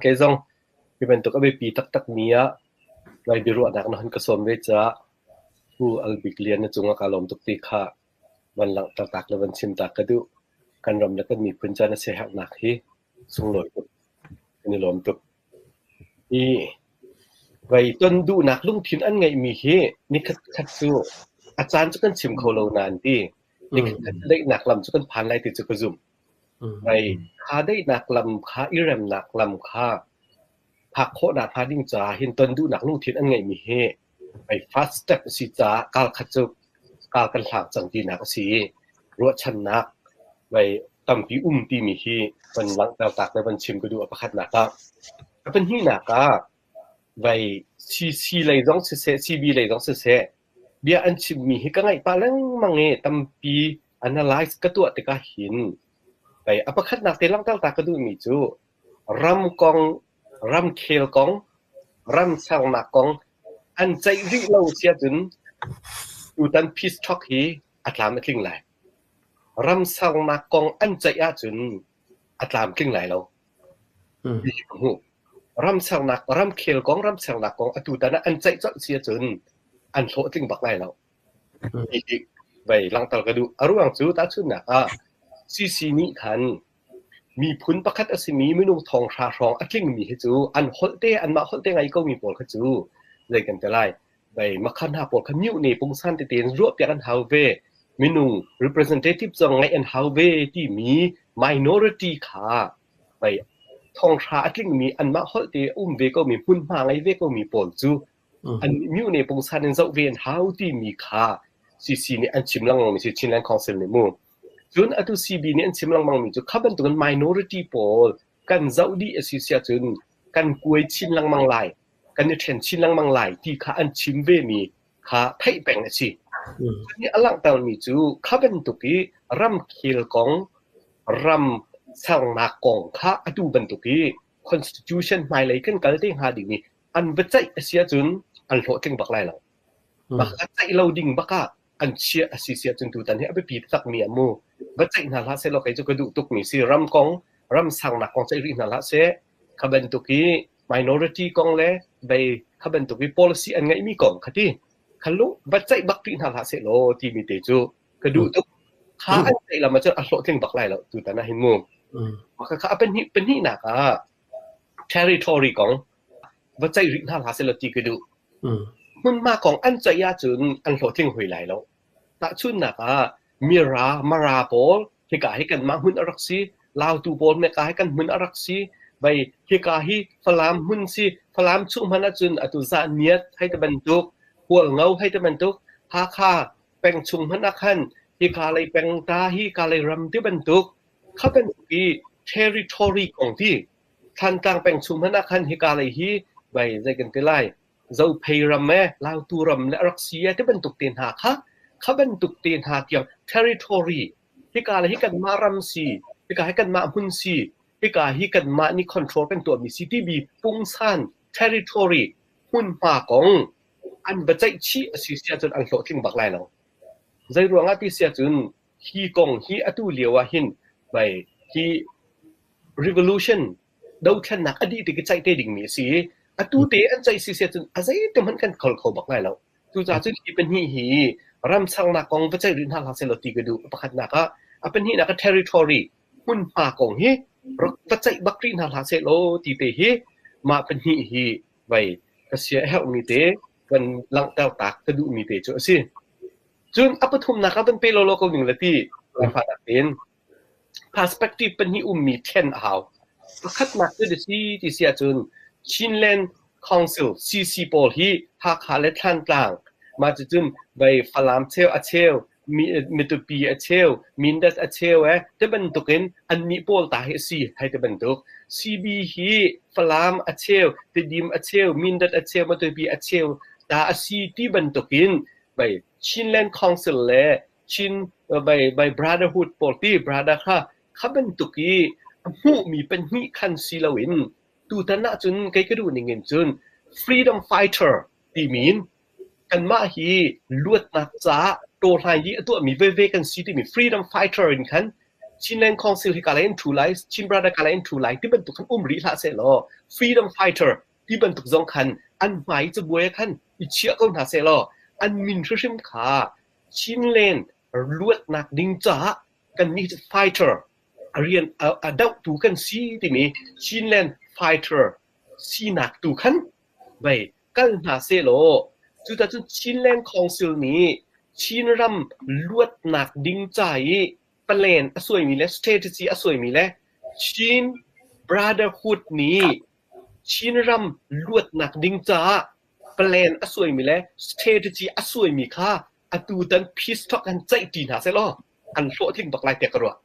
Kei zong hi bantuk a biapi taktakmi ah Lai biaruahnak na hun ka sawm ve caah Pu Al Bik Lian na cungah kaa lawm tuk ti kha van langhter tak le van chim tak ka duh. Kan ram le kan miphun ca na siaherhnak hi sunglawi tuk. Kan i lawm tuk. Hi vei ton duhnak lungthin an ngeihmi hi nikhat khat cu a caan cu kan chim kho lo nain ti nikhat khat daihnak lam cu kan phan lai ti cu ka zumh. Vei kha daihnak lam kha i remnak lam kha phak khawhnak hnga ding caah hin ton duhnak lungthin an ngeihmi hi vei first step a si caah kal khat cu kal kan hlang cang tinak a si i ruahchannak vei tampi um timi hi van langhter tak le van chim ka duh a pakhatnak ah. A pahnihnak ah vei CC lei zong siseh, CB lei zong siseh bia an chimmi hi ka ngaih pah lengmang i tampi analyze ka tuah tikah hin vei a pakhatnak te langhter ta ka duhmi cu ram kong, ramkhel kong, ram sernak kong an ceih rih lo si ahcun tutan peace talk hi a tlam a tling lai. Ram sernak kong an ceih ahcun a tlamtling lai lo. Ti hi ka hmuh. Ram sernak, ramkhel kong, ram sernak kong atutan ah an ceih colh si ahcun an hlawhtling bak lai lo. Hi hi vei langhter ka duh. A ruang cu tahchunhnak ah CC nih khan miphun pakhat a simi minung thonghra hrawng a tlingmi hi cu an holh te anmah holh te ngai komi pawl kha cu zei kan ti lai Vei makha hna pawl kha myohne pungsan tete in ruahpiak an hau ve. Minung representative zong ngeih an hau ve timi minority kha vei thonghra a tlingmi anmah holh te a um ve komi hmunhma ngei ve komi pawl cu an myohne pungsan in zoh ve an hau timi kha CC nih an chim lengmangmi si Chinland Council nih mu. Cun atu CB nih an chim lengmangmi cu kha bantukin minority pawl kan zoh dih a si siah cun kan kuai chin lengmang lai. kan i ṭhen chin lengmang lai ti kha an chim vemi kha theih peng a si. Cu a langhtermi cu kha bantuk i ramkhel kong, ram sernak kong kha atu bantuk i constitution hmailei kan kal te hnga ding i an va ceih a si ahcun an hlawhtling bak lai lo. Bak a ceih lo ding bak ah an chiah a si si ahcun tutan hi a biapi takmi ah mu va ceih hna hlah sehlaw kei cu ka duh tukmi si ram kong ram sernak kong ceih rih hna hlah seh kha bantuk i minority kong le bei kha bantuk i policy an ngeihmi kong kha ti kha lu va ceih bak rih hna hlah sehlaw timi te cu ka duh tuk kha an ceih lam ahcun a hlawhtling bak lai lo tutan ah hin mu kha kha a pahnih pahnihnak ah territory kong va ceih rih hna hlah sehlaw ti ka duh hmunhma kong an ceih ahcun an hlawhtling hoi lai lo Tahchunhnak ah, Mira, Mara pawl hika hi kanmah hmun a rak si, Lautu pawl hmeka hi kan hmun a rak si, vei hika hi Falam hmun si, Falam chung hmanh ahcun atu Zahniat hei ti bantuk, Hualngo hei ti bantuk, Hakha peng chung hmanh ah khan hika lei peng ta, hika lei ram ti bantuk, kha bantuk i territory kong ti, Thlantlang peng chung hmanh ah khan hika lei hi vei zei kan ti lai, Zophei ram e, Lautu ram le a rak si e ti bantuk te hna kha, kha bantuk te hna tiang territory, hika le hi kanmah ram si, hika hi kanmah hmun si, hika hi kanmah nih control kan tuahmi si timi pungsan territory hmunhma kong an va ceih chih a si si ahcun an hlawhtling bak lai lo. Zei ruangah ti si ahcun hi kong hi atu lio ah hin mei hi revolution dothlennak a dih tik i ceih te dingmi a si i atu te an ceih si si ahcun a zeite hmanh kan khol kho bak lai lo. Cucaah cun hi pahnih hi ram sernak kong va ceih rih hna hlah sehlaw ti ka duh. Pakhatnak ah a pahnihnak ah territory hmunhma kong hi rak va ceih bak rih hna hlah sehlaw ti te hi mah pahnih hi vei ka sia a herhmi te kan langhter tak ka duhmi te cu a si. Cun a pathumnak ah van pe lawlaw ko ning le ti fanak tein Perspective pahnih ummi thlen a hau. Pakhatnak cu a si ti si ahcun Chinland Council CC pawl hi Hakha le Thlantlang mah cucun vei Falam cheu a cheu, Matupi a cheu, Mindat a cheu eh ti bantukin annih pawl ta hi a si hei ti bantuk. CB hi Falam a cheu, Tidim a cheu, Mindat a cheu, Matupi a cheu ta a si ti bantukin vei Chinland Council le Chin by, by brotherhood pawl ti brother kha kha bantuk i a hmuhmi pahnih khan si loin tutan ahcun kei ka duh ning in cun freedom fighter timi in kanmah hi luatnak caah tawhlai i a tuahmi veve kan si timi freedom fighter in khan. Chinland Council hi ka lei in ṭhu lai, Chin Brother ka lei in ṭhu lai ti bantuk khan um rih hlah sehlaw Freedom Fighter ti bantuk zong khan an hmai cabuai ah khan i chiah ko hna sehlaw an min hrimhrim kha Chinland luatnak ding caah kannih cu fighter a rian a dohtu kan si timi Chinland fighter sinak tu khan vei kal hna sehlaw cuticun Chinland Council nih Chinram luatnak ding ca i plan a suaimi le strategy a suaimi le Chin Brotherhood nih Chinram luatnak ding caah plan a suaimi le strategy a suaimi kha atutan peace talk an ceihṭi hna sehlaw an hlawhtling bak lai tiah ka ruah.